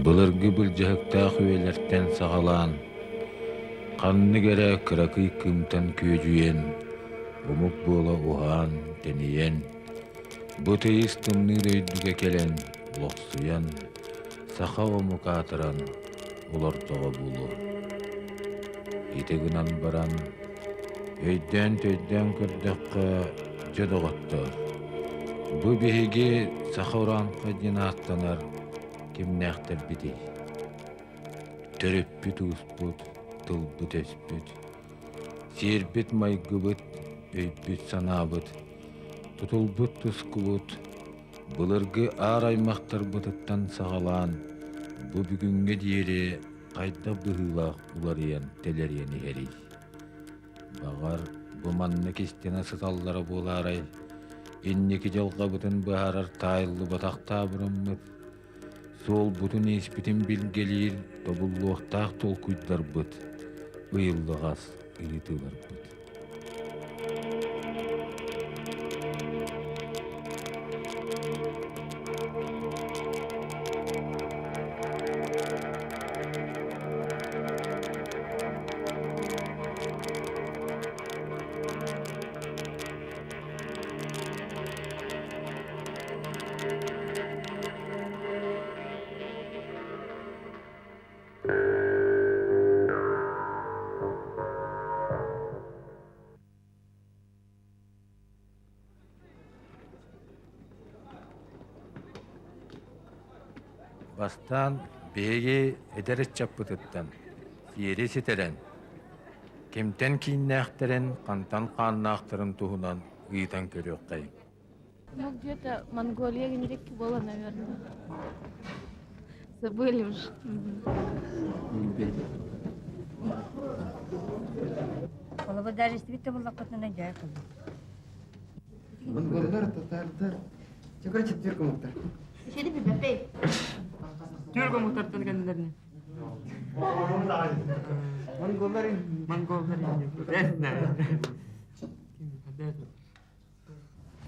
Былыргы былдьаһыктаах үйэлэртэн саҕалаан, ханнык эрэ кыракый кыымтан күөдьүйэн, омук буола уһаан, тэнийэн, бу тыйыс тымныы дойдуга кэлэн, олохсуйан, саха омук аатыран олордоҕо буолуо. Ити гынан баран, өйдөөн-төйдөөн көрдөххө, дьэ доҕоттоор, бу биһиги саха урааҥхай диэн ааттанар кимнээхтэрбитий? Төрүппүт-ууспут, тылбыт-өспүт, сиэрбит-майгыбыт, өйбүт-санаабыт, тутулбут тускубут былыргы аар аймахтарбытыттан саҕалаан бу бүгүҥҥэ диэри хайдах быһыылаах уларыйан тэлэрийэн иһэрий? Баҕар, бу маннык истинэ сыталлара буолаарай, инники дьылҕабытын быһаарар таайыллыбатах таабырыммыт, суолбутун-ииспитин билгэлиир тобуллуохтаах толкуйдарбыт, ыйыллаҕас ыйытыыларбыт. Бастаан биһиги эдэр ыччаппытыттан сиэри ситэрэн, кимтэн кииннээхтэрин, хантан хааннаахтарын туһунан ыйытан көрүөххэйиҥ. Ну, где-то Монголия генерики было, наверное. Забыли уже. Олобу даже истибит буллахпытына дьэ Монголлар, татардар, Все, короче, түрк омуктар. Түрк омуктартан кэллэрни. Монголлар Монголлар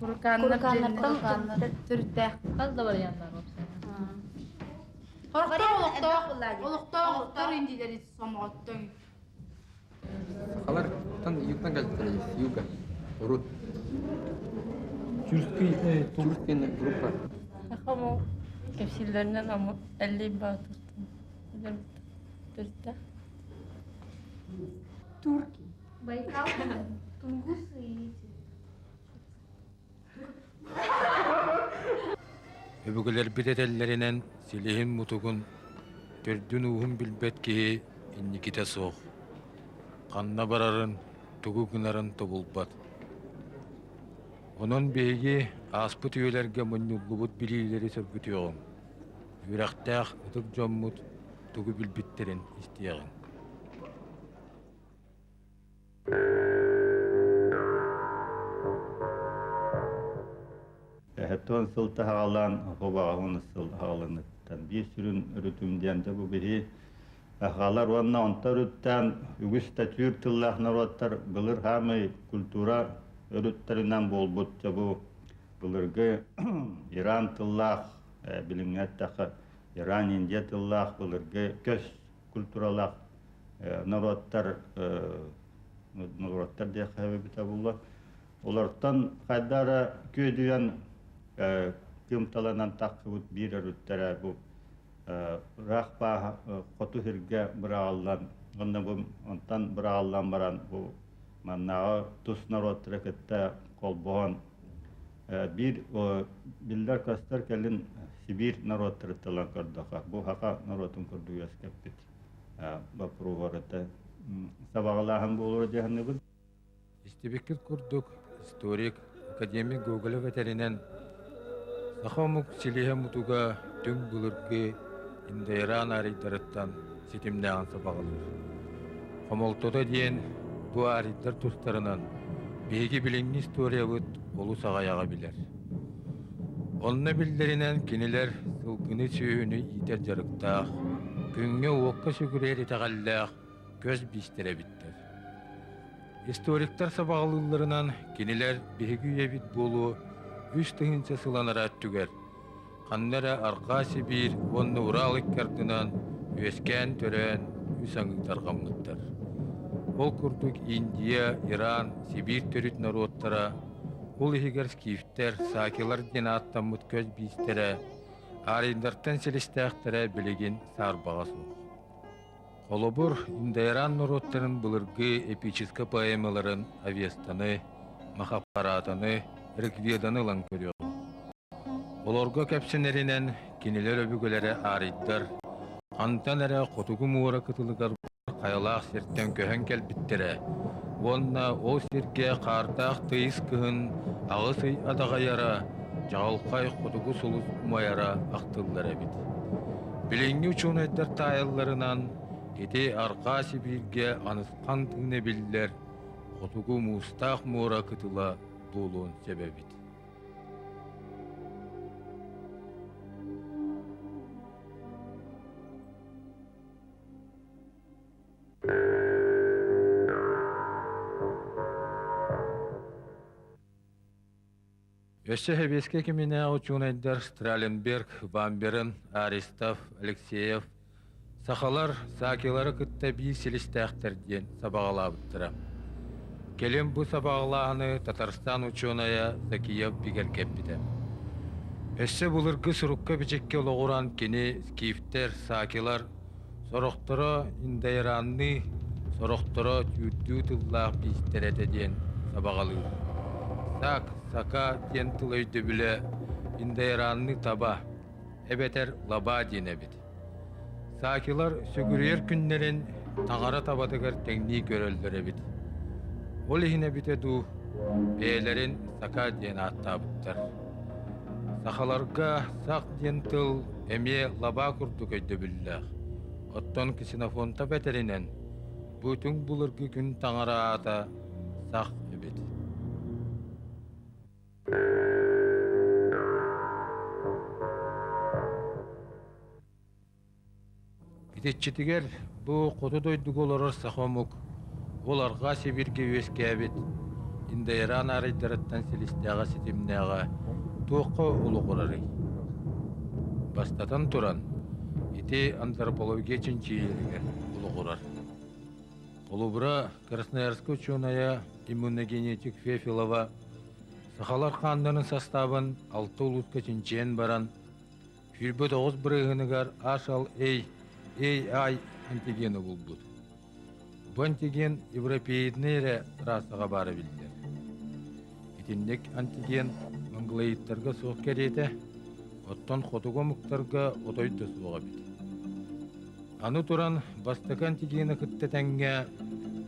Курыкааннар төрүттээх хас да варианнар Олохтоох олохтоох индилери сомоҕоттон Сахалар югтан кэлбиттэр с юга. Урут. Тюркский, тюркский группа. Сахамо кэпсииллэринэн омук Эллий Баатыртан төрүттээх. Турки. Байкал, Тунгусы и эти. Өбүгэлэрбит этэллэринэн силиһин-мутугун, төрдүн-ууһун билбэт киһи инникитэ суох, ханна барарын, тугу гынарын тобулбат. Онон биһиги ааспыт үйэлэргэ мунньуллубут билиилэри сөргүтүөҕүҥ, үөрэхтээх ытык дьоммут тугу билбиттэрин истиэҕиҥ. Эһэтон сыл таһаҕалаан хобаҕаһын сыл аҕалыныттан биир сүрүн өрүтүм диэн дьэ бу биһи аҕалар уонна онто өрүттээн үгүс да түүр тыллаах норуоттар былыр хаамай культура өрүттэринэн буолбут дьэ бу былыргы Иран тыллаах билиҥҥи эттэххэ Иран Индия тыллаах былыргы көс культуралаах норуоттар норуоттар диэххэ эбитэ буолла. Олортон хайда эрэ күөдүйэн кыымталанан тахсыбыт биир өрүттэрэ бу ыраах бааһа хоту сиргэ быраҕыллан онно бу онтон быраҕыллан баран бу маннааҕы тус норуоттары кытта холбоһон биир биллэр-көстөр кэлин Сибиир норуоттарыттан ылан көрдөххө, бу саха норуотун курдук үөскэппит боппуруоһу сабаҕалааһын буолуо дии саныыбын. Истибиккит курдук, историк, академик Гоголев этэринэн, саха омук силиһэ мутуга түҥ былыргы Индоиран арийдарыттан ситимнээҕин сабаҕалыыр. Хомолтото диэн бу арийдар тустарынан биһиги билиҥҥи историябыт олус аҕыйаҕы билэр. Онно биллэринэн кинилэр сылгыны сүөһүнү иитэр дьарыктаах, күҥҥэ-уокка сүгүрүйэр итэҕэллээх көс биистэр эбиттэр. Историктар сабаҕалыылларынан кинилэр биһиги үйэбит буолуо 3000 сыл анараа өттүгэр. Ханна эрэ Арҕаа Сибиир уонна Урал икки ардынан үөскээн-төрөөн үс аҥыы тарҕаммыттар. Ол курдук Индия, Иран, Сибиир төрүт норуоттара, ол иһигэр скифтэр, саакилар диэн ааттаммыт көс биистэрэ, арийдартан силистээхтэрэ билигин саарбаҕа суох. Холобур, Индоиран норуоттарын былыргы эпическэй поэмаларын Авестаны, Махабхаратаны, Ригведаны ылан көрүөҕүҥ. Олорго кэпсэнэринэн, кинилэр өбүгэлэрэ аарыйдар, хантан эрэ Хотугу муора кытылыгар хайалаах сиртэн көһөн кэлбиттэрэ уонна ол сиргэ хаардаах тыйыс кыһын 8 ый адаҕайара, чаҕылхай хотугу сулус умайара ахтыллар эбит. Билиҥҥи учуонайдар таайалларынан, ити Арҕаа Сибииргэ анысхан тыына биллэр Хотугу муустаах муора кытыла буолуон сөп эбит. Өссө сэбиэскэй кэминээҕи учуонайдар Страленберг, Бамберен, Аристов, Алексеев сахалар саакилары кытта биир силистээхтэр диэн сабаҕалаабыттара. Кэлин бу сабаҕалааһыны Татарстан учуонайа Закиев бигэргэппитэ. Өссө былыргы сурукка-бичиккэ олоҕуран кини скифтэр, саакилар сорохторо индоиранныы, сорохторо түүрдүү тыллаах биистэр этэ диэн сабаҕалыыр. Саак, сака диэн тыл өйдөбүлэ индоиранныы таба, эбэтэр лабаа диэн эбит. Саакилар сүгүрүйэр күннэрин таҥара табатыгар тэҥнии көрөллөр эбит. Ол иһин эбитэ дуу, бэйэлэрин сака диэн ааттаабыттар. Сахаларга сах диэн тыл эмиэ лабаа курдук өйдөбүллээх. Оттон Ксенофонтов этэринэн, бу түҥ былыргы күн таҥара аата сах эбит. Итиччитигэр бу хоту дойдуга олорор саха омук ол Арҕаа Сибииргэ үөскээбит Индоиран арыйдарыттан силистээҕэ ситимнээҕэ туохха олоҕурарый? Бастатан туран, ити антропология чинчийиилэригэр олоҕурар. Холобура, Красноярскай учуонайа иммуногенетик Фефилова сахалар хааннарын састаабын алта улууска чинчийэн баран, 29 бырыһыаныгар HLA AI антигены булбут. Бу антиген европеиднай эрэ расаҕа баара биллэр. Итинник антиген монголоидтарга суох кэриэтэ, оттон хотугу омуктарга отой да суох эбит. Аны туран, бастакы антигены кытта тэҥҥэ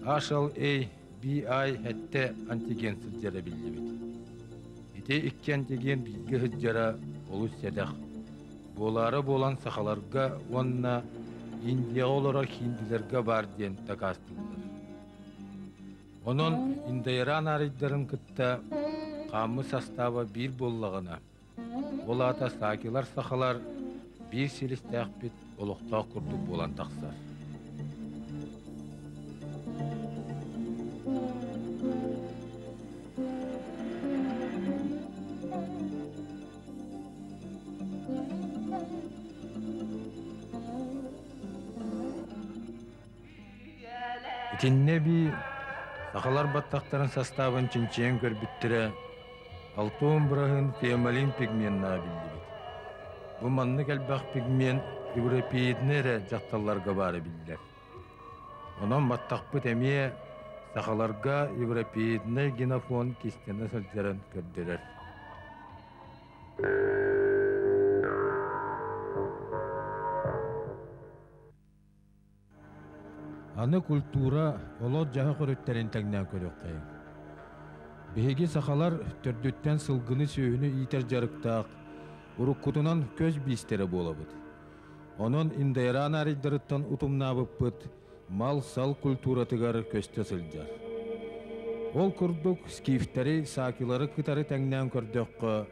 HLA BI сэттэ антиген сылдьара биллибит. Ити икки антиген бииргэ сылдьара олус сэдэх. Буолаары буолан сахаларга уонна Индияҕа олорор хиндилэргэ баар диэн дакаастыыллар. Онон Индоиран арыйдарын кытта хааммыт састааба биир буоллаҕына, Ол аата саакилар сахалар биир силистээхпит олохтоох курдук буолан тахсар. Итиннэ эбии сахалар баттахтарын састаабын чинчийэн көрбүттэрэ, 60 быраһын феомалин пигменнаа биллибит. Бу маннык элбэх пигмент европеиднай эрэ дьахталларга баара биллэр. Онон баттахпыт эмиэ сахаларга европеиднай генофон кистэнэ сылдьарын көрдөрөр. Аны культура, олох-дьаһах өрүттэрин тэҥнээн көрүөххэйиҥ. Биһиги сахалар төрдүттэн сылгыны-сүөһүнү иитэр дьарыктаах, уруккутунан көс биистэрэ буолабыт. Онон Индоиран арыйдарыттан утумнаабыппыт мал-сал культуратыгар көстө сылдьар. Ол курдук скифтэри, саакилары кытары тэҥнээн көрдөххө,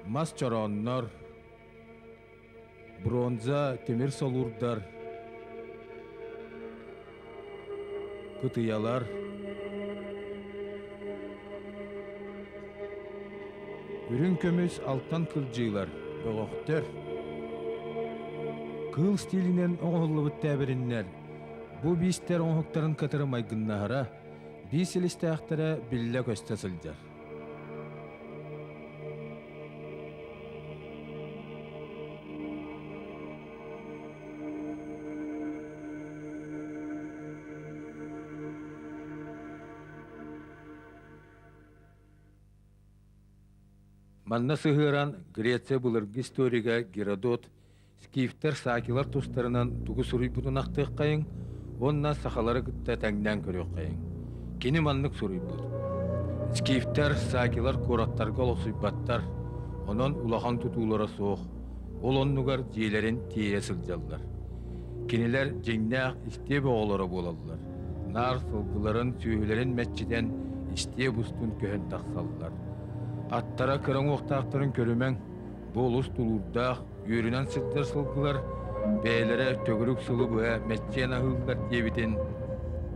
мас чорооннор, Бронза, тимир солуурдар, кытыйалар. Үрүҥ көмүс алтан кылдьыылар, бөҕөхтөр. Кыыл стилинэн оҥоһуллубут тээбириннэр бу биистэр оҥоһуктарын кытары майгыннаһара, биис силистээхтэрэ биллэ-көстө сылдьар. Манна сыһыаран Греция былыргы историга Геродот скифтэр саакилар тустарынан тугу суруйбутун ахтыаххайыҥ уонна сахалары кытта тэҥнээн көрүөххэйиҥ. Кини маннык суруйбут: Скифтэр саакилар куораттарга олохсуйбаттар, онон улахан тутуулара суох, ол оннугар дьиэлэрин тиэйэ сылдьаллар. Кинилэр дьиҥнээх истиэп оҕолоро буолаллар, наар сылгыларын, сүөһүлэрин мэччитэн истиэп устун көһөн тахсаллар. Аттара кыра уҥуохтаахтарын көрүмэҥ, бу олус тулуурдаах, үөрүнэн сылдьар сылгылар бэйэлэрэ төгүрүк сылы быһа мэччийэн аһыыллар диэбитин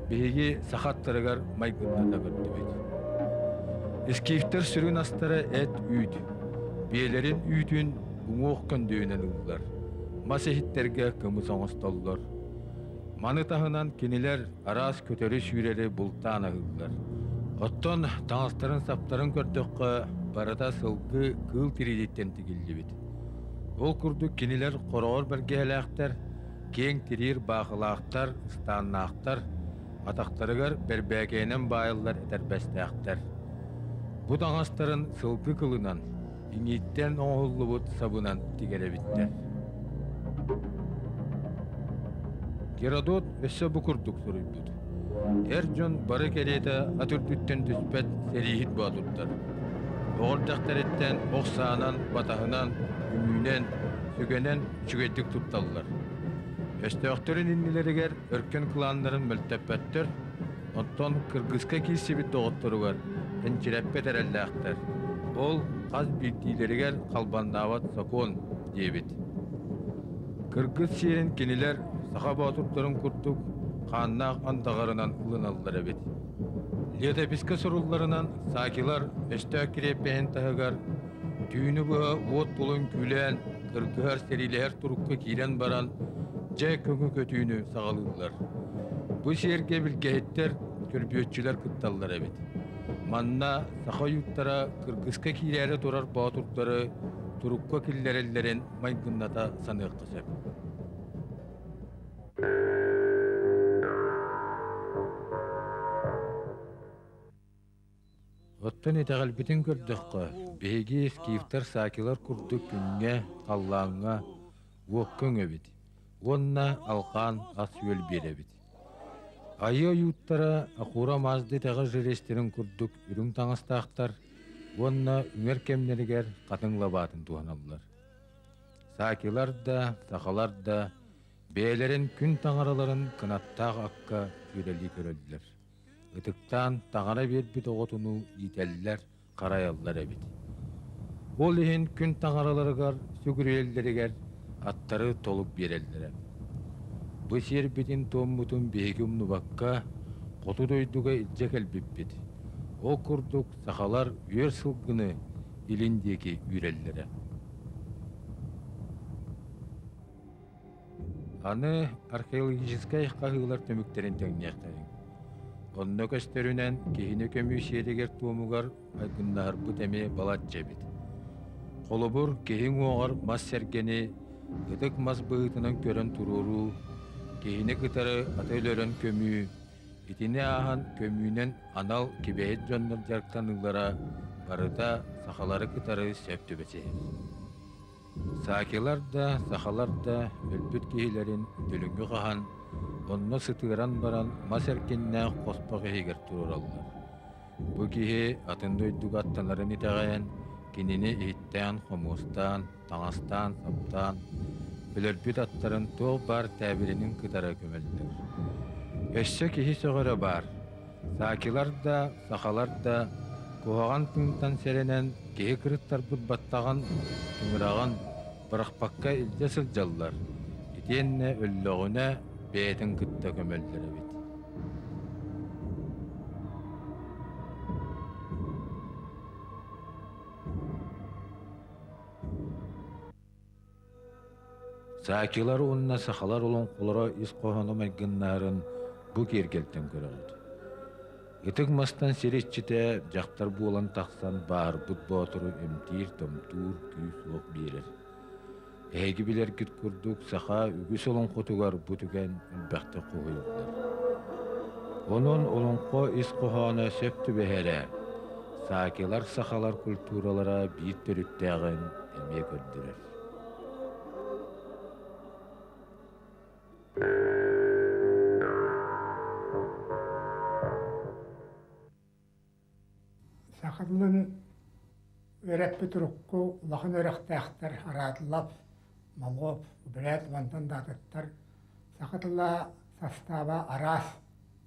биһиги саха аттарыгар майгынната көрдүбүт. Скифтэр сүрүн астара эт-үүт. Биэлэрин үүтүн уҥуох көндүөнэн ыллар, мас иһиттэргэ кымыс оҥостоллор. Маны таһынан кинилэр араас көтөрү-сүүрэри бултаан аһыыллар. Оттон таҥастарын-саптарын көрдөххө, барыта сылгы кыыл тириититтэн тигиллибит. Ол курдук кинилэр хороҕор бэргэһэлээхтэр, киэҥ тириир баахылаахтар, ыстааннаахтар, атахтарыгар бэрбээкэйинэн баайыллар этэрбэстээхтэр. Бу таҥастарын сылгы кылынан, иҥииттэн оҥоһуллубут сабынан тигэр эбиттэр. Геродот өссө бу курдук суруйбут: Эр дьон бары кэриэтэ ат үрдүттэн түспэт сэрииһит боотурдар. Оҕо эрдэхтэриттэн ох саанан, батаһынан, үҥүүнэн, сүгэнэн үчүгэйдик тутталлар. Өстөөхтөрүн иннилэригэр өркөн кылааннарын мөлтөппөттөр, Оттон кыргыска киирсибит доҕотторугар энчирэппэт эрэллээхтэр. Ол хас биирдиилэригэр халбаннаабат сокуон диэбит. Кыргыз сиэрин кинилэр саха боотурдарын курдук хааннаах андаҕарынан ылыналлар эбит. Летописка сурулларынан саакилар өстөөх кириэппэһин таһыгар түүнү быһа уот тулун күүлээн кыргыһар сэриилэһэр турукка киирэн баран дьэ көҥү көтүүнү саҕалыыллар. Бу сиэргэ билгэһиттэр, көрбүөччүлэр кытталлар эбит. Манна саха ойууттара кыргыска киирээри турар боотурдары турукка киллэрэллэрин майгынната саныахха сөп. Оттон итэҕэлбитин көрдөххө, биһиги скифтэр-саакилар курдук күҥҥэ, халлааҥҥа, уокка өҥөбүт уонна алҕаан ас-үөл биэрэбит. Айыы ойууттара Ахура Мазда итэҕэл жрецтэрин курдук үрүҥ таҥастаахтар уонна үҥэр кэмнэригэр хатыҥ лабаатын туһаналлар. Саакилар да, сахалар да бэйэлэрин күн таҥараларын кынаттаах акка дьүөрэлии көрөллөр. Ытыктаан таҥара биэрбит оҕотунуу иитэллэр, харайаллар эбит. Ол иһин күн таҥараларыгар сүгүрүйэллэригэр аттары толук биэрэллэрэ. Бу сиэрбитин-туоммутун биһиги умнубакка, хоту дойдуга илдьэ кэлбиппит. Ол курдук сахалар үөр сылгыны илин диэки үүрэллэрэ. Аны археологическай хаһыылар түмүктэрин тэҥниэхтэриҥ. Онно көстөрүнэн киһини көмүү сиэригэр-туомугар майгыннаһарбыт эмиэ балачча эбит. Холобур, киһи уҥуоҕар мас сэргэни ытык мас быһыытынан көрөн туруоруу, киһини кытары аты өлөрөн көмүү, итини ааһан көмүүнэн анал кибэһит дьоннор дьарыктаныылара барыта сахалары кытары сөп түбэсиһэр. Саакилар да, сахалар да өлбүт киһилэрин дүлүҥҥү хаһан, онно сытыаран баран мас эркиннээх хоспох иһигэр туруораллар. Бу киһи атын дойдуга аттанарын итэҕэйэн, кинини иһиттээн-хомуостаан, таҥастаан-саптаан, өлөрбүт аттарын туох баар тээбиринин кытары көмөллөр. Өссө киһи сөҕөрө баар, Саакилар да, сахалар да куһаҕан тыынтан сэрэнэн киһи кырыттарбыт баттаҕын, тыҥыраҕын бырахпакка илдьэ сылдьаллар, итиэннэ өллөҕүнэ бэйэтин кытта көмөллөр эбит. Саакилар уонна сахалар олоҥхолоро ис хоһооно майгыннаһарын бу киэргэлтэн көрөҕүт. Ытык мастан сир иччитэ дьахтар буолан тахсан бааһырбыт боотуру эмтиир-томтуур күүс-уох биэрэр. Эһиги билэргит курдук, саха үгүс олоҥхотугар бу түгэн элбэхтик хоһуйуллар. Онон олоҥхо ис хоһооно сөп түбэһэрэ, саакилар сахалар культуралара биир төрүттээҕин эмиэ көрдөрөр. Саха тылын үөрэппит урукку улахан үөрэхтээхтэр Аратлов, Малов, Бред мантан да атыттар саха тыла састааба араас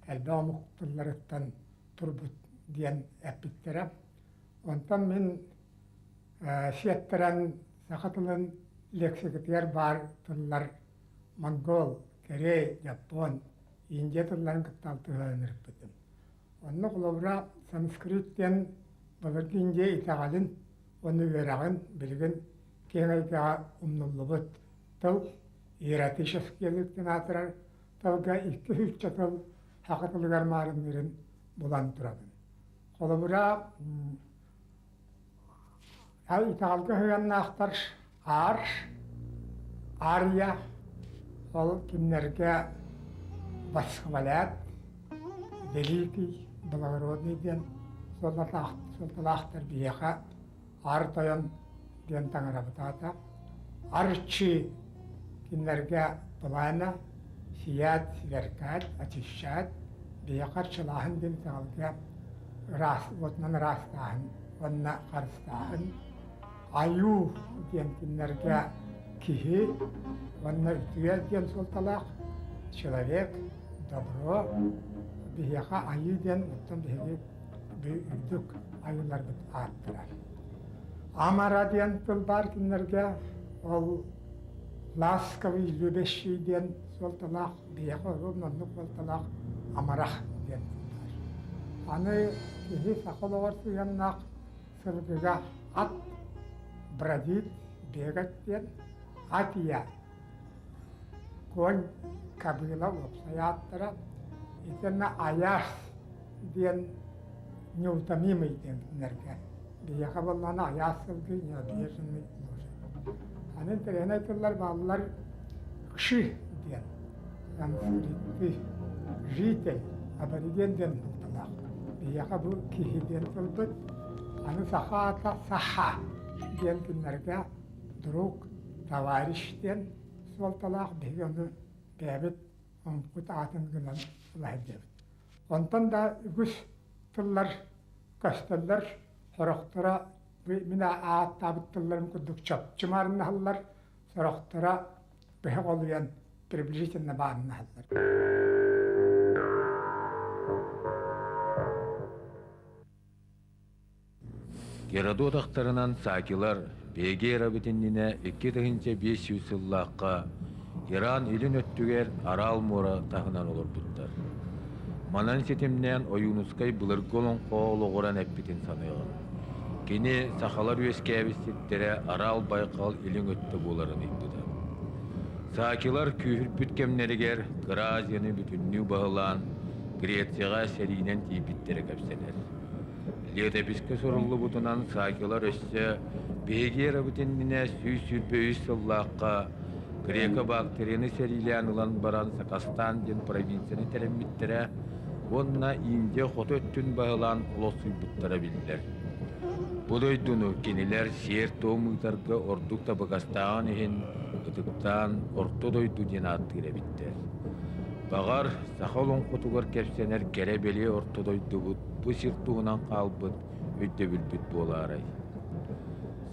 элбэх омук тылларыттан турбут диэн эппиттэрэ. Онтон мин сиэттэрэн саха тылын лексикатыгар баар тыллар монгол, кэриэй, дьоппуон, индия тылларын кытта алтыһан ырыппытым. Онно холобура санскрит диэн былыргы Индия итэҕэлин уонна үөрэҕин билигин киэҥ эйгэҕэ умнуллубут тыл иератический язык диэн аатырар тылга 200 тыл саха тылыгар маарынныырын булан турабын. Холобура итэҕэлгэ сыһыаннаахтар Аар, Ария ол кинилэргэ восхвалят Великий, Благородный диэн суолталаахтар биһиэхэ Аар Тойон диэн таҥарабыт аата. Арчы кинилэргэ пламя, сият, сверкать, очищать, биһиэхэ арчылааһын диэн итэҕэлгэ ыраас уотунан ыраастааһын уонна харыстааһын Айуу диэн кинилэргэ киһи уонна үтүө диэн суолталаах человек, добро, биһиэхэ айыы диэн оттон биһиги үрдүк айыыларбыт ааттара. Амара диэн тыл баар кинилэргэ ол ласковый, любящий диэн суолталаах, биһиэхэ оннук суолталаах амарах диэн тыл баар. Аны киһи саха олоҕор сыһыаннаах сылгыга ат, бродит, бегать диэн ат ийэ, конь, кобыла уопсай ааттара, итиэннэ айаас диэн неутомимый диэн кинилэргэ. Биһиэхэ буоллаҕына айаас сылгы необъезженный лошадь. Аны интэриэһинэй тыллар бааллар кши диэн санскритти житель, абориген диэн суолталаах. Биһиэхэ бу киһи диэн тылбыт. Аны саха аата саха диэн кинилэргэ друг, товарищ диэн суолталаах. Биһиги ону бэйэбит омукпут аатын гынан ыла сылдьабыт. Онтон да үгүс тыллар көстөллөр, сорохторо мин ааттаабыт тылларым курдук чопчу маарыннаһаллар, сорохторо быһа олуйан приблизительно баарыннаһаллар. Геродот ахтарынан саакилар Бегера иннинэ 2500 сыллаахха Иран илин өттүгэр Арал муора таһынан олорбуттар. Манан ситимнээн Ойуунускай былыргы олоҥхо олоҕуран эппитин саныаҕын. Кини сахалар үөскээбит сирдэрэ Арал Байкал илин өттө буоларын ыйбыта. Саакилар күүһүрбүт кэмнэригэр Кыра Азияны бүтүннүү баһылаан Грецияҕа сэриинэн тиийбиттэрэ кэпсэнэр. Летописка суруллубутунан саакилар өссө биһиги эрабыт иннинэ 123 сыллаахха греко-бактерияны сэриилээн ылан баран Сакастан диэн провинцияны тэриммиттэрэ уонна Индия хоту өттүн баһылаан олохсуйбуттара биллэр. Бу дойдуну кинилэр сиэр-туом ыытарга ордук табыгастааҕын иһин ытыктаан Орто дойду диэн ааттыыр эбиттэр. Баҕар, саха олоҥхотугар кэпсэнэр кэрэ-бэлиэ Орто дойдубут бу сир туһунан хаалбыт өйдөбүлбүт буолаарай?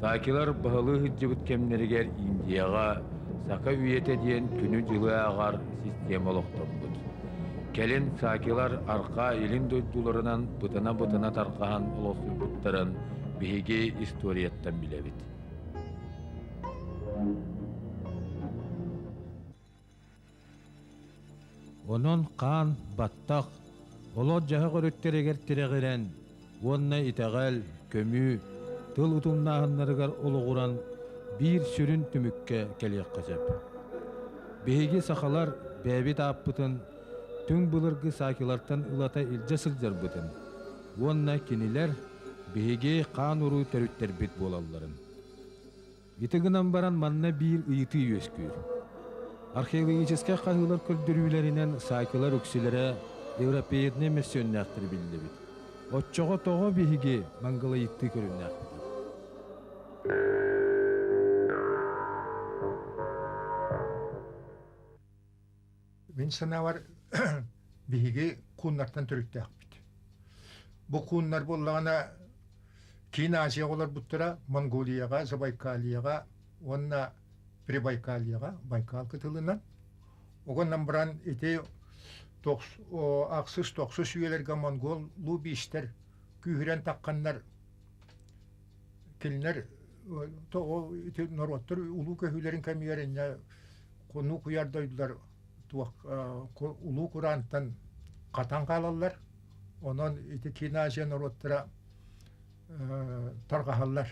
Саакилар баһылыы сылдьыбыт кэмнэригэр Индияҕа саха үйэтэ диэн күнү-дьылы ааҕар система олохтоммут. Кэлин саакилар арҕаа илин дойдуларынан бытана-бытана тарҕаһан олохсуйбуттарын биһиги историяттан билэбит. Онон хаан, баттах, олох-дьаһах өрүттэригэр тирэҕирэн уонна итэҕэл, көмүү, тыл утумнааһыннарыгар олоҕуран биир сүрүн түмүккэ кэлиэххэ сөп. Биһиги сахалар бэйэбит ааппытын түҥ былыргы саакилартан ылата илдьэ сылдьарбытын уонна кинилэр биһиги хаан-уруу төрүттэрбит буолалларын. Ити гынан баран манна биир ыйытыы үөскүүр. Археологическай хаһыылар көрдөрүүлэринэн саакилар үксүлэрэ европеиднай мөссүөннээхтэрэ биллибит. Оччоҕо тоҕо биһиги монголоидтыы көрүҥнээхпитий? Мин санаабар, биһиги кууннартан төрүттээхпит. Бу кууннар буоллаҕына Киин Азияҕа олорбуттара Монголияҕа, Забайкальеҕа уонна Прибайкальеҕа, Байкал кытылынан. Оҕоннон баран ити ахсыс тохсус үйэлэргэ монгол луу биистэр күүһүрэн тахханнар кинилэр ити норуоттар улуу көһүүлэрин кэмигэр инньэ хонуу куйаар дойдулар туох улуу кураантан хатан хаалаллар. Онон ити Киин Азия норуоттара тарҕаһаллар.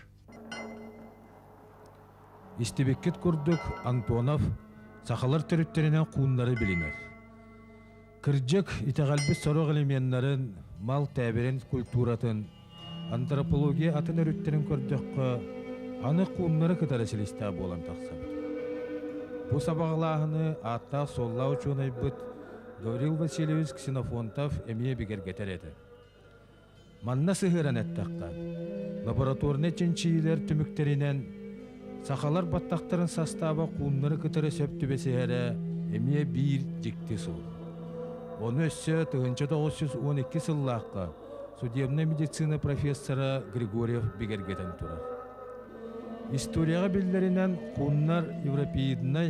Истибиккит курдук, Антонов сахалар төрүттэринэн хууннары билинэр. Кырдьык, итэҕэлбит сорох элеменнарын, мал тээбирин культуратын, антропология атын өрүттэрин көрдөххө, аны хууннары кытары силистээх буолан тахсабыт. Бу сабаҕалааһыны ааттаах-суоллаах учуонайбыт Гаврил Васильевич Ксенофонтов эмиэ бигэргэтэр этэ. Манна сыһыаран эттэххэ, лабораторнай чинчийиилэр түмүктэринэн сахалар баттахтарын састааба хууннары кытары сөп түбэсиһэрэ эмиэ биир дьикти суол. Ону өссө 1912 сыллаахха судебнай медицина профессора Григорьев бигэргэтэн турар. Историяҕа биллэринэн хууннар европеиднай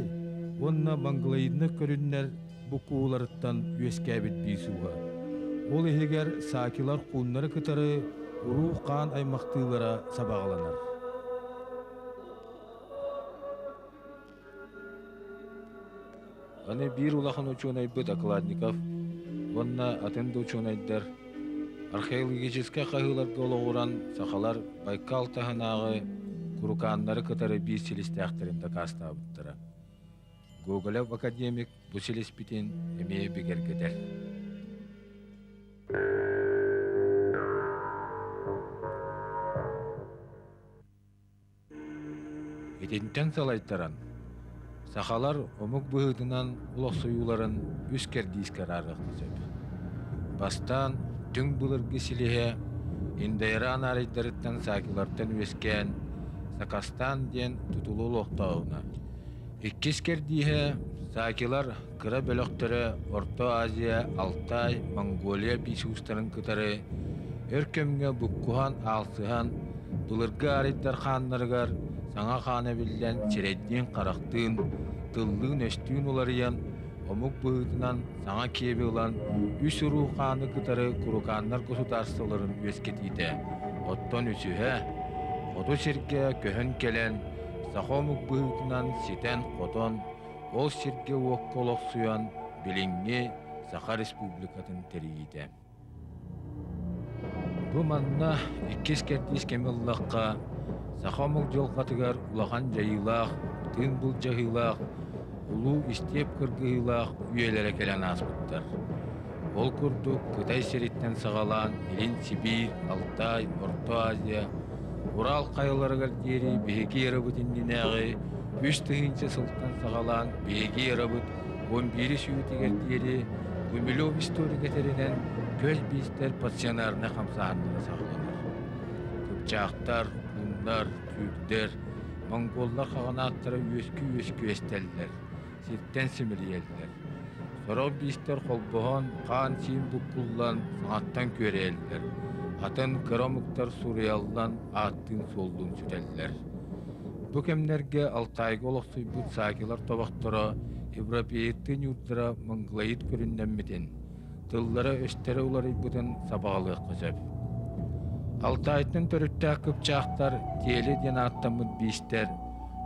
уонна монголоиднай көрүннэр буккууларыттан үөскээбит биис ууһа. Ол иһигэр саакилар хууннары кытары уруу хаан аймахтыылара сабаҕаланар. Аны биир улахан учуонайбыт Окладников уонна атын да учуонайдар археологическай хаһыыларга олоҕуран сахалар Байкал таһынааҕы курукааннары кытары биир силистээхтэрин дакаастаабыттара. Гоголев академик бу силиспитин эмиэ бигэргэтэр. Итинтэн салайтаран, сахалар омук быһыытынан олохсуйууларын үс кэрдиискэ араарыахха сөп. Бастаан түҥ былыргы силиһэ Индоиран арийдарыттан саакилартан үөскээн Сакастан диэн тутулу олохтооһуна. Иккис кэрдииһэ саакилар кыра бөлөхтөрө Орто Азия, Алтай, Монголия биис уустарын кытары өр кэмҥэ буккуһан, аалсыһан, былыргы арийдар хааннарыгар саҥа хаан эбиллэн сирэйдиин-харахтыын, тыллыын-өстүүн уларыйан, омук быһыытынан саҥа киэби ылан үс уруу хааны кытары курукааннар государстволарын үөскэтиитэ, оттон үсүһэ хоту сиргэ көһөн кэлэн саха омук быһыытынан ситэн-хотон, ол сиргэ-уокка олохсуйан билиҥҥи Саха Республикатын тэрийиитэ. Бу манна иккис кэрдиис кэми ыллахха, саха омук дьылҕатыгар улахан дьайыылаах, тыын былдьаһыылаах, улуу истиэп кыргыһыылаах үйэлэрэ кэлэн ааспыттар. Ол курдук Кытай сириттэн саҕалаан Илин Сибиир, Алтай, Орто Азия, Урал хайаларыгар диэри биһиги эрабыт иннинээҕи 3000 сылтан саҕалаан биһиги эрабыт 11 сүүтүгэр диэри Гумилев историк этэринэн көс биистэр пассионарнай хамсааһыннара саҕаланар. Кыпчаактар, хуннар, түүрдэр, монголлар хаҕанааттара үөскүү-үөскүү эстэллэр, сиртэн симэлийэллэр. Сорох биистэр холбоһон, хаан-сиин буккуллан, саҥаттан күөрэйэллэр, атын кыра омуктар суруйаллан ааттыын-суоллуун сүтэллэр. Бу кэмнэргэ Алтайга олохсуйбут саакилар тобохторо европеецтыы ньуурдара монголоид көрүннэммитин, тыллара-өстөрө уларыйбытын сабаҕалыахха сөп. Алтайтан төрүттээх кыпчаахтар Тиэли диэн ааттаммыт биистэр,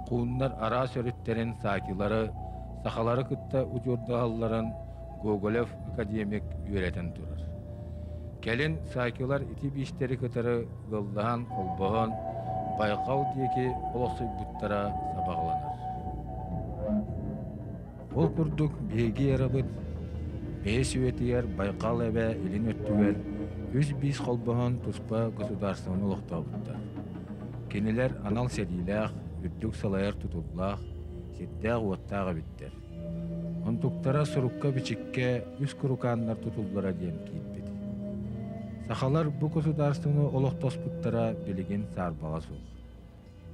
хууннар араас өрүттэрин саакилары сахалары кытта удьуордаһалларын Гоголев академик үөрэтэн турар. Кэлин саакилар ити биистэри кытары ыаллаһан, холбоһон, Байҕал диэки олохсуйбуттара сабаҕаланар. Ол курдук биһиги эрабыт бэйэ сүөтүгэр Байкал эбэ илин өттүгэр үс биис холбоһон туспа государствоны олохтообуттар. Кинилэр анал сэриилээх, үрдүк салайар тутуллаах, сирдээх-уоттаах эбиттэр. Онтуктара сурукка-бичиккэ үс курукааннар тутуллара диэн киирбит. Сахалар бу государствоны олохтоспуттара билигин саарбаҕа суох.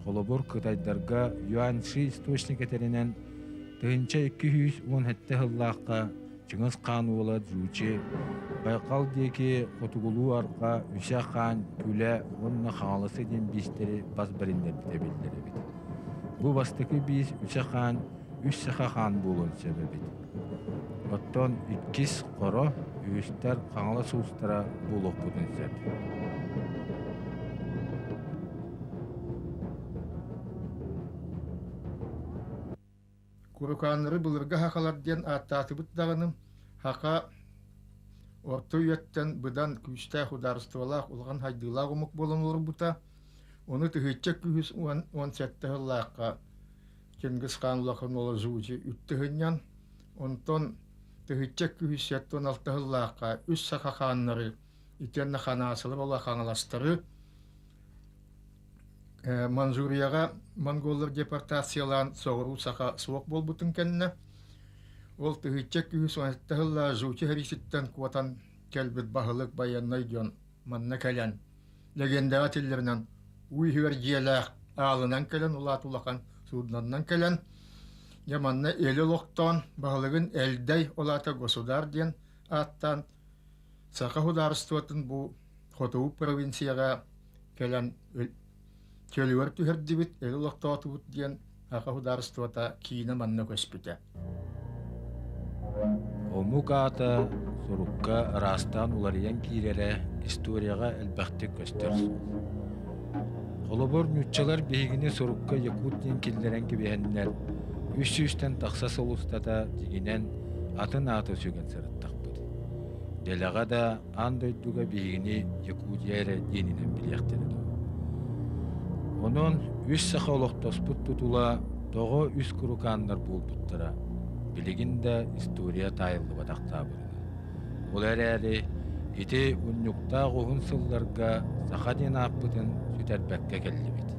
Холобур, кытайдарга Юаньши источник этэринэн, 1217 сыллаахха Чыҥыс хаан уола Джучи Байкал диэки хотугулуу-арҕаа Үсэ хаан Күлэ уонна Хаҥаласы диэн биистэри бас бэриннэрбитэ биллэр эбит. Бу бастакы биис Үсэ хаан үс саха хаан буолуон сөп эбит. Оттон иккис Хоро, үһүстэр Хаҥалас уустара буолуохпутун сөп. Курукааннары былыргы хахалар диэн ааттаатыбыт даҕаны, хаха орто үйэттэн быдан күүстээх судаарыстыбалаах улахан хайдыылаах омук буолан олорбута. Ону тыһыынча күүс 17 сыллаахха Чингис хаан улахан уола Жучи үттүһүнньэн, онтон 1276 сыллаахха үс саха хааннары итиэннэ Ханаасылы буола хаҥаластары Манчжурияҕа монголлар депортациялаан соҕуруу саха суох буолбутун кэннэ ол 1207 сыллаах Жучи сэриититтэн куотан кэлбит баһылык байыаннай дьон манна кэлэн легендэҕэ этиллэринэн уу иһигэр дьиэлээх аалынан кэлэн улаат улахан суднанан кэлэн дьэ манна эли олохтоон баһылыгын Элдэй ол аата государ диэн ааттаан Саха судаарыстыбатын бу хотугу провинцияҕа кэлэн чөлүгэр түһэрдибит, эли олохтоотубут диэн Саха судаарыстыбата киинэ манна көспүтэ. Омук аата сурукка араастаан уларыйан киирэрэ историяҕа элбэхтик көстөр суол. Холобур, нууччалар биһигини сурукка якут диэн киллэрэн кэбиһэннэр, үс сүүстэн тахса сыл устата дьиҥинэн атын ааты сүгэн сырыттахпыт. Дэлэҕэ да аан дойдуга биһигини Якутия эрэ диэнинэн билиэхтэрэ дуо? Онон үс саха олохтоспут тутула тоҕо үс курукааннар буолбуттара билигин да история таайыллыбатах таабырына. Ол эрээри ити унньуктаах уһун сылларга саха диэн ааппытын сүтэрбэккэ кэллибит.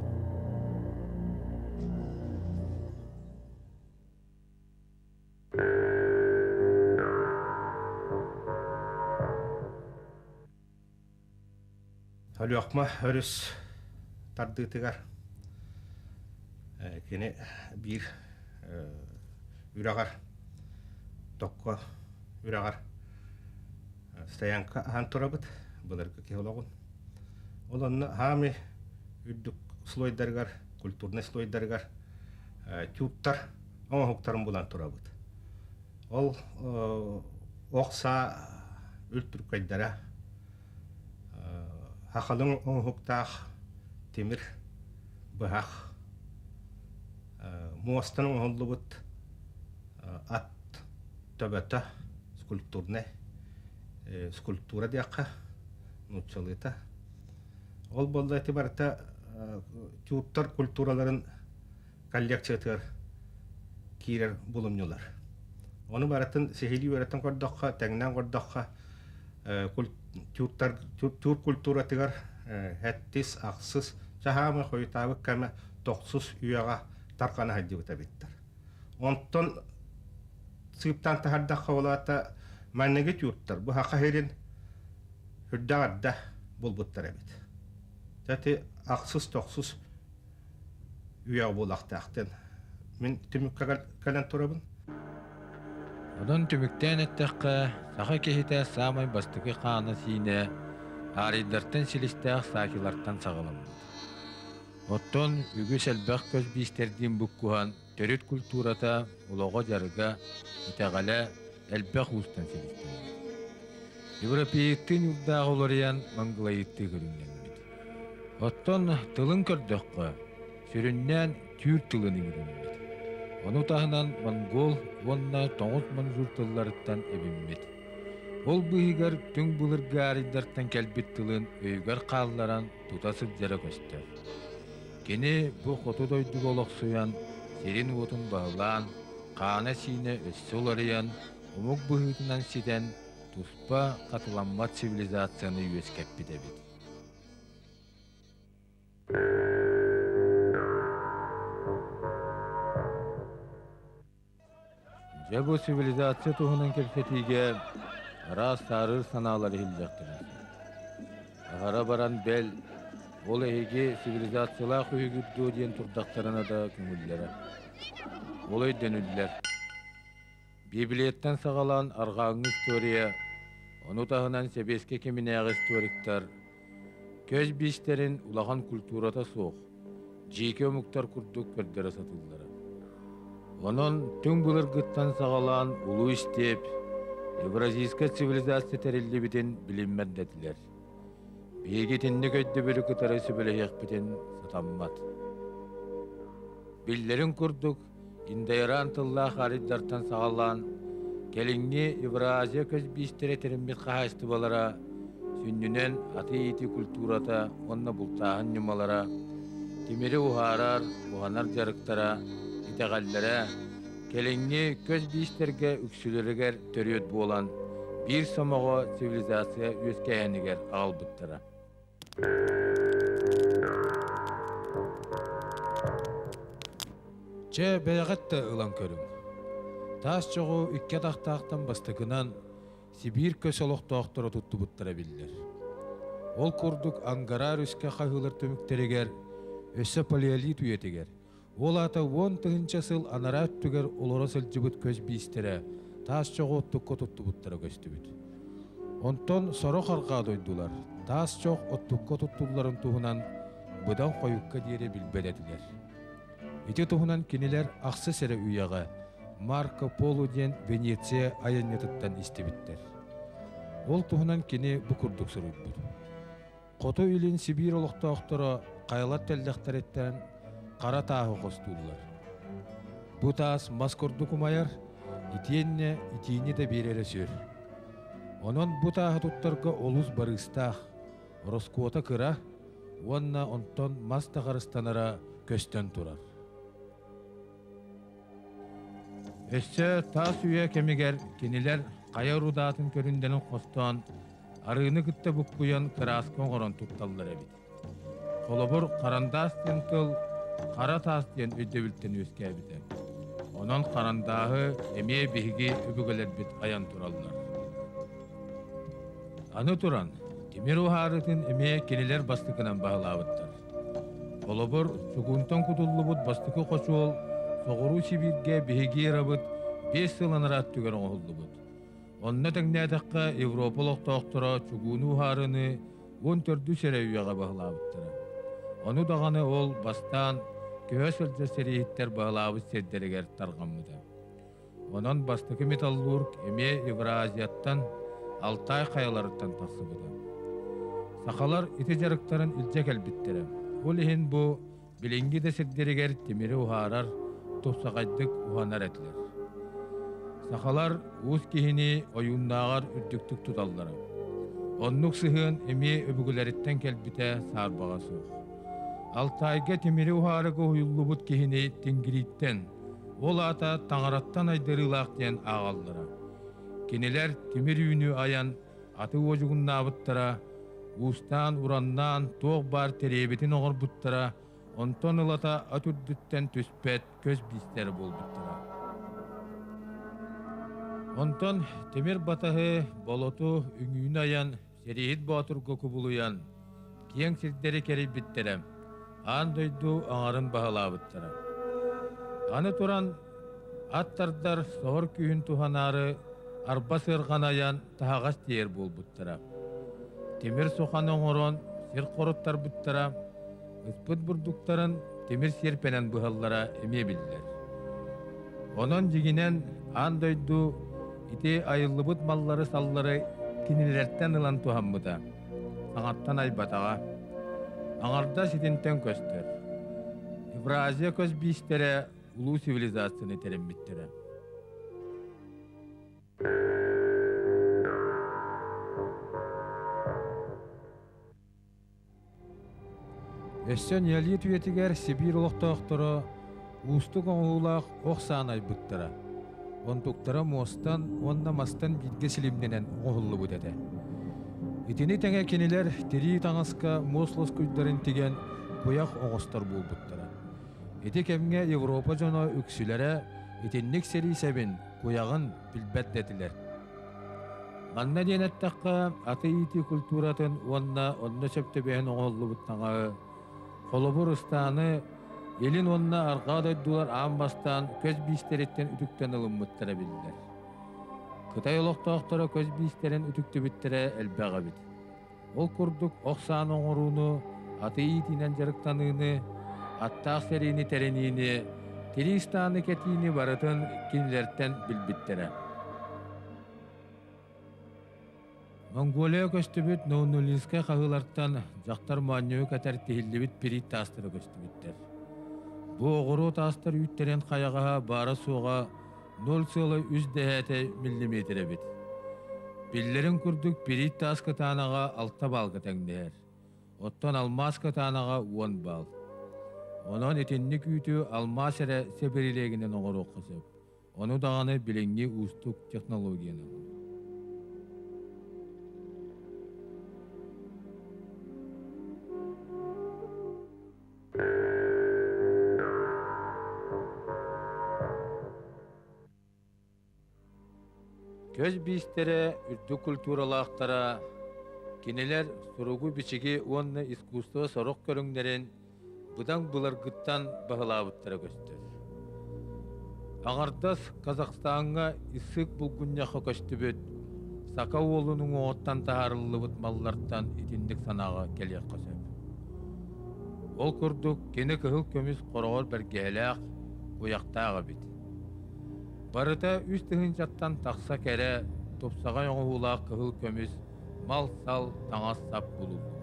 Өлүөхмэ өрүс тардыытыгар кини биир үрэҕэр Токко үрэҕэр стоянка аһан турабыт былыргы киһи олоҕун. Ол онно хаамый үрдүк слойдарыгар, культурнай слойдарыгар тюбтар оҥоһуктарын булан турабыт. Ол ох саа үлтүркэйдэрэ хахалыҥ оҥоһуктаах тимир быһах муостан оҥоһуллубут ат төбөтө скульптурнай скульптура диэххэ нууччалыыта ол буолла ити барыта тюрктар культураларын коллекциятыгар киирэр булумньулар. Ону барытын сиһилии үөрэтэн көрдөххө, тэҥнээн көрдөххө, тюрктар тюр культуратыгар хэттис, ахсыс, чаһаамы хойутаабыт кэмэ тохсус үйэҕэ тарҕана сылдьыбыт эбиттэр. Онтон сыыптаан таһардахха улаата манныгы тюрктар бу саха сирин үрдээх эрдэ булбуттар эбит. Ити ахсыс-тохсус үйэ буолуохтаахтын. Мин түмүккэ кэлэн турабын. Онон түмүктээн эттэххэ, саха киһитэ саамай бастакы хаана-сиинэ аарыйдартан силистээх саакилартан саҕаламмыт. Оттон үгүс элбэх көс биистэрдиин буккуһан төрүт культурата, олоҕо-дьарыга, итэҕэлэ элбэх уустан силистэммит. Европеецтыы ньуурдаах уларыйан монголоидтыы көрүҥнэммит. Оттон тылын көрдөххө, сүрүннээн түүр тылын иҥэриммит. Ону таһынан монгол уонна тоҥус манжур тылларыттан эбиммит. Ол быыһыгар түҥ былыргы арийдартан кэлбит тылын өйүгэр хаалларан тута сылдьара көстөр. Кини бу хоту дойдуга олохсуйан, сирин-уотун баһылаан, хаана-сиинэ өссө уларыйан, омук быһыытынан ситэн, туспа хатыламмат цивилизацияны үөскэппит эбит. Дьэ бу цивилизация туһунан кэпсэтиигэ араас саарыыр санаалар иһиллиэхтэрин сөп. Аһара баран бэл, ол эһиги цивилизациялаах үһүгүт дуо диэн турдахтарына да көҥүллэрэ. Ол өйдөнүллэр. Библияттан саҕалаан арҕааҥҥы история, ону таһынан сэбиэскэй кэминээҕи историктар көс биистэрин улахан культурата суох, дьиикэй омуктар курдук көрдөрө сатыыллара. Онон түҥ былыргыттан саҕалаан улуу истиэп евразийскай цивилизация тэриллибитин билиммэт да этилэр. Биһиги итинник өйдөбүлү кытары сөбүлэһиэхпитин сатаммат. Биллэрин курдук, Индоиран тыллаах арыйдартан саҕалаан, кэлиҥҥи Евразия көс биистэрэ тэриммит хаһаайыстыбалара сүнньүнэн атыы-иитии культурата уонна бултааһын ньымалара, тимири уһаарар, уһанар дьарыктара, итэҕэллэрэ кэлиҥҥи көс биистэргэ үксүлэригэр төрүөт буолан, биир сомоҕо цивилизация үөскээһинигэр аҕалбыттара. Чэ, бэйэҕит да ылан көрүҥ. Таас чоҕу икки атахтаахтан бастакынан Сибиир көс олохтоохторо туттубуттара биллэр. Ол курдук Ангара өрүскэ хаһыылар түмүктэригэр өссө палеолит үйэтигэр, ол аата 10 000 сыл анараа өттүгэр олоро сылдьыбыт көс биистэрэ таас чоҕу оттукка туттубуттара көстүбүт. Онтон сорох арҕаа дойдулар таас чох оттукка туттулларын туһунан быдан хойукка диэри билбэт этилэр. Ити туһунан кинилэр ахсыс эрэ үйэҕэ Марко Поло диэн Венеция айанньытыттан истибиттэр. Ол туһунан кини бу курдук суруйбут. Хоту Илин Сибиир олохтоохторо хайалар тэллэхтэриттэн хара тааһы хостууллар. Бу таас мас курдук умайар, итиэннэ итиини да биэрэрэ сүр. Онон бу тааһы туттарга олус барыыстаах, ороскуота кыра уонна онтон мас да харыстанара көстөн турар. Өссө таас үйэ кэмигэр кинилэр хайа рудаатын көрүндэрин хостоон, арыыны кытта буккуйан кырааска оҥорон тутталлар эбит. Холобур, харандаас диэн тыл хара таас диэн өйдөбүлтэн үөскээбитэ. Онон харандааһы эмиэ биһиги өбүгэлэрбит айан тураллар. Аны туран, тимир уһаарытын эмиэ кинилэр бастакынан баһылаабыттар. Холобур, чугунтан кутуллубут бастакы хочуол Соҕуруу Сибииргэ биһиги эрабыт 5 сыл анараа өттүгэр оҥоһуллубут. Онно тэҥнээтэххэ, Европа олохтоохторо чугууну уһаарыны 14-үс эрэ үйэҕэ баһылаабыттара. Ону даҕаны ол бастаан көһө сылдьар сэрииһиттэр баһылаабыт сирдэригэр тарҕаммыта. Онон бастакы металлург эмиэ Евразияттан, Алтай хайаларыттан тахсыбыта. Сахалар ити дьарыктарын илдьэ кэлбиттэрэ. Ол иһин бу билиҥҥи да сирдэригэр тимири уһаарар, тупсаҕайдык уһанар этилэр. Сахалар уус киһини ойууннааҕар үрдүктүк туталлара. Оннук сыһыан эмиэ өбүгэлэриттэн кэлбитэ саарбаҕа суох. Алтайга тимири уһаарыга уһуйуллубут киһини Тингриттэн, ол аата таҥараттан айдарыылаах диэн ааҕаллара. Кинилэр тимир үүнү айан аты уодьугуннаабыттара, уустаан-ураннаан туох баар тэриэбитин оҥорбуттара, онтон ылата ат үрдүттэн түспэт көс биистэрэ буолбуттара. Онтон тимир батаһы, болоту, үҥүүнү айан, сэрииһит боотурга кубулуйан, киэҥ сирдэри кэрийбиттэрэ, аан дойду аҥарын баһылаабыттара. Аны туран, ат тардар соһор күүһүн туһанаары арба сыарҕаны айан таһаҕас тиэйэр буолбуттара. Тимир суханы оҥорон сир хоруттарбыттара, ыспыт бурдуктарын тимир сиэрпэнэн быһаллара эмиэ биллэр. Онон дьиҥинэн аан дойду ити айыллыбыт маллары-саллары кинилэртэн ылан туһаммыта, саҥаттан айбатаҕа. Аҥардас итинтэн көстөр. Евразия көс биистэрэ улуу цивилизацияны тэриммиттэрэ. Өссө неолит үйэтигэр Сибиир олохтоохторо уустук оҥоһуулаах ох сааны айбыттара. Онтуктара муостан уонна мастан бииргэ силимнэнэн оҥоһуллубут этэ. Итини тэҥэ кинилэр тирии таҥаска муос лоскуйдарын тигэн куйах оҥостор буолбуттара. Ити кэмҥэ Европа дьоно үксүлэрэ итинник сэрии сэбин, куйаҕын билбэт да этилэр. Манна диэн эттэххэ, аты иитии культуратын уонна онно сөп түбэһэн оҥоһуллубут таҥаһы, холобур, ыстааны Илин уонна Арҕаа дойдулар аан бастаан көс биистэриттэн үтүктэн ылыммыттара биллэр. Кытай олохтоохторо көс биистэрин үтүктүбүттэрэ элбэх эбит. Ол курдук ох сааны оҥорууну, аты иитиинэн дьарыктаныыны, аттаах сэриини тэриниини, тирии ыстааны кэтиини барытын кинилэртэн билбиттэрэ. Монголия көстүбүт Ноунулинскай хаһыылартан дьахтар моонньугу кэтэр тиһиллибит пирит таастара көстүбүттэр. Бу оҕуруо таастар үүттэрин хайаҕаһа баара-суоҕа 0,3 миллиметр эбит. Биллэрин курдук пирит таас кытаанаҕа 6 баалга тэҥнэһэр. Оттон алмаас кытаанаҕа 10 баал. Онон итинник үүтү алмаас эрэ сэбирилиэгинэн оҥоруохха сөп. Ону даҕаны билиҥҥи уустук технологиянан. Көс биистэрэ үрдүк культуралаахтара, кинилэр суругу-бичиги уонна искусство сорох көрүҥнэрин быдан былыргыттан баһылаабыттара көстөр. Аҥардас Казахстаҥҥа Иссык булгунньахха көстүбүт сака уолун уҥуоҕуттан таһаарыллыбыт маллартан итинник санааҕа кэлиэххэ сөп. Ол курдук кини кыһыл көмүс хороҕор бэргэһэлээх, куйахтаах эбит. Барыта үс тыһыынчаттан тахса кэрэ, тупсаҕай оҥоһуулаах кыһыл көмүс мал-сал, таҥас-сап булуллубут.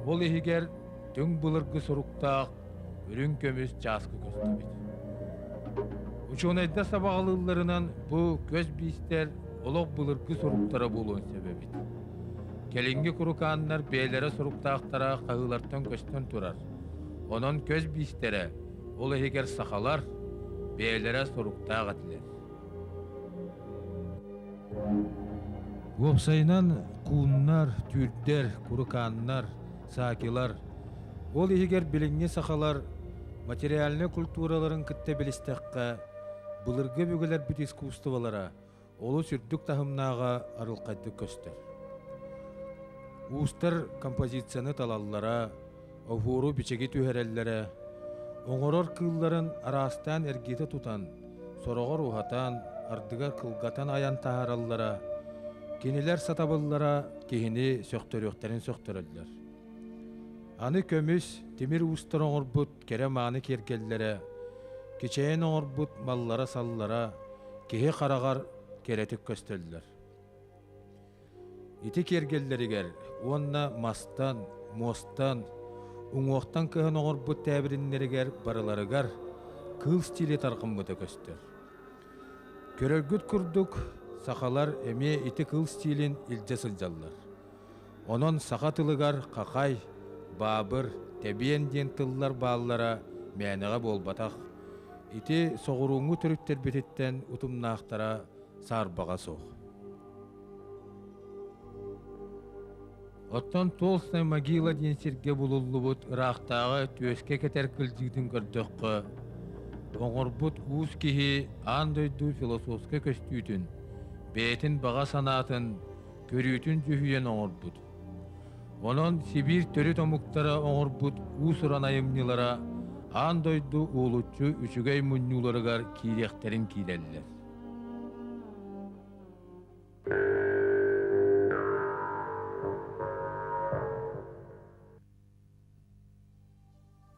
Ол иһигэр түҥ былыргы суруктаах үрүҥ көмүс чааскы көстүбүт. Учуонайдар сабаҕалыылларынан бу көс биистэр олох былыргы суруктара буолуон сөп эбит. Кэлиҥҥи курукааннар бэйэлэрэ суруктаахтара хаһыылартан көстөн турар. Онон көс биистэрэ, ол иһигэр сахалар, бэйэлэрэ суруктаах этилэр. Уопсайынан, кууннар, түүрдэр, курукааннар, саакилар, ол иһигэр билиҥҥи сахалар материальнай культураларын кытта билистэххэ, былыргы өбүгэлэрбит искусстволара олус үрдүк таһымнааҕа арылхайдык көстөр. Уустар композицияны талаллара, оһуору бичиги түһэрэллэрэ, оҥорор кыылларын араастаан эргитэ тутан, сороҕор уһатан, ардыгар кылгатан айан таһаараллара, кинилэр сатабыллара киһини сөхтөрүөхтэрин сөхтөрөллөр. Аны көмүс, тимир уустар оҥорбут кэрэ-мааны киэргэллэрэ, кичэйэн оҥорбут маллара-саллара киһи хараҕар кэрэтик көстөллөр. Ити киэргэллэригэр уонна мастан, муостан, уҥуохтан кыһан оҥорбут тээбириннэригэр барыларыгар кыыл стилэ тарҕаммыта көстөр. Көрөргүт курдук, сахалар эмиэ ити кыыл стилин илдьэ сылдьаллар. Онон саха тылыгар хахай, баабыр, тэбиэн диэн тыллар бааллара мээнэҕэ буолбатах. Ити соҕурууҥҥу төрүттэрбититтэн утумнаахтара саарбаҕа суох. Оттон Толстая могила диэн сиргэ булуллубут ыраахтааҕы түөскэ кэтэр кылдьыытын көрдөххө, оҥорбут уус киһи аан дойду философскай көстүүтүн, бэйэтин баҕа санаатын, көрүүтүн дьүһүйэн оҥорбут. Онон Сибиир төрүт омуктара оҥорбут уус-уран айымньылара аан дойду уолуччу үчүгэй мунньууларыгар киириэхтэрин киирэллэр.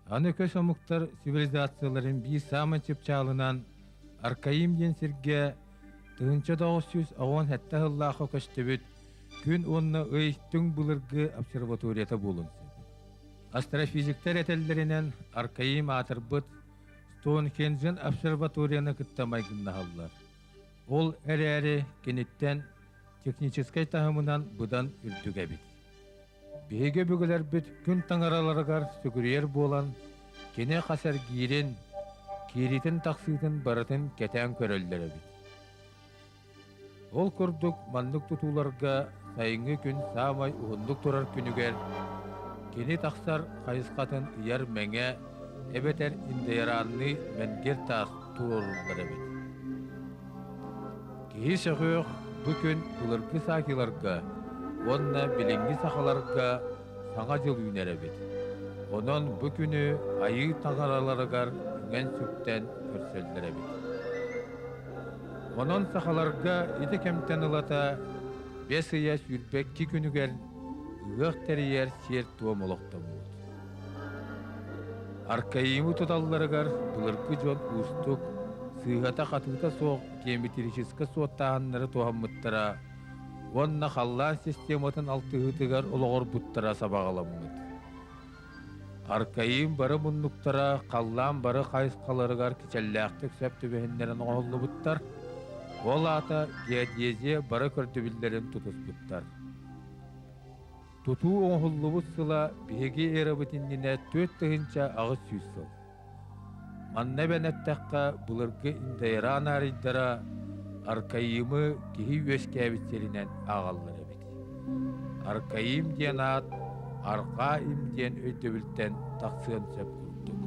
Аны көс омуктар цивилизацияларын биир саамай чыпчаалынан Аркаим диэн сиргэ 1917 сыллаахха көстүбүт Күн уонна Ый түҥ былыргы обсерваторията буолуон сөп. Астрофизиктэр этэллэринэн Аркаим аатырбыт Стоунхенджен обсерваторияны кытта майгыннаһаллар. Ол эрээри киниттэн техническэй таһымынан быдан үрдүк эбит. Биһиги өбүгэлэрбит күн таҥараларыгар сүгүрүйэр буолан, кини хас эргиирин, киириитин-тахсыытын барытын кэтээн көрөллөр эбит. Ол курдук маннык тутууларга сайыҥҥы күн саамай уһуннук турар күнүгэр кини тахсар хайысхатын ыйар мэҥэ эбэтэр индейранныы мэнгир таас туруоруллар эбит. Киһи сөҕүөх бу күн былыргы саакиларга уонна билиҥҥи сахаларга Саҥа дьыл үүнэр эбит. Онон бу күнү Айыы таҥараларыгар үҥэн-сүктэн көрсөллөр эбит. Онон сахаларга ити кэмтэн ылата бэс ыйа 22 күнүгэр ыһыах тэрийэр сиэр-туом олохтоммут. Аркаимы туталларыгар былыргы дьон уустук, сыыһата-хатыыта суох геометрическай суоттааһыннары туһаммыттара уонна халлаан систематын алтыһыытыгар олоҕурбуттара сабаҕаламмыт. Аркаим бары муннуктара халлаан бары хайысхаларыгар кичэллээхтик сөп түбэһиннэрэн оҥоһуллубуттар, ол аата геодезия бары көрдөбүллэрин тутуспуттар. Тутуу оҥоһуллубут сыла биһиги эрабыт иннинэ 4800 сыл. Манна эбэн эттэххэ, былыргы Индоиран арийдара Аркаимы киһи үөскээбит сиринэн ааҕаллар эбит. Аркаим диэн аат Арҕаа им диэн өйдөбүлтэн тахсыан сөп курдук.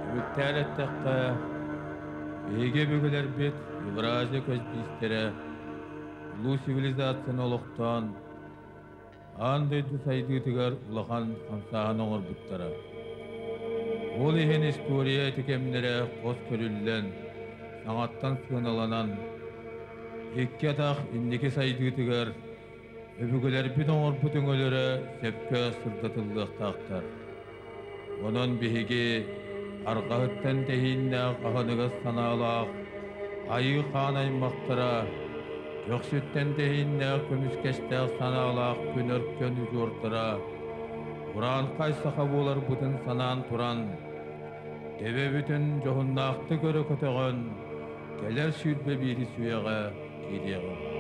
Түмүктээн эттэххэ, биһиги өбүгэлэрбит Евразия көс биистэрэ улуу цивилизацияны олохтоон, аан дойду сайдыытыгар улахан хамсааһын оҥорбуттара. Ол иһин история ити кэмнэрэ хос көрүллэн, саҥаттан сыаналанан, икки атах инники сайдыытыгар Өбүгэлэрбит оҥорбут өҥөлөрө сөпкө сырдатыллыахтаахтар. Онон биһиги арҕаһыттан тэһииннээх аһыныгас санаалаах айыы хаан аймахтара, көхсүттэн тэһииннээх көмүскэстээх санаалаах күн өркөн удьуордара урааҥхай саха буоларбытын санаан туран, төбөбүтүн дьоһуннаахтык өрө көтөҕөн, кэлэр 21-ис үйэҕэ киириэҕиҥ.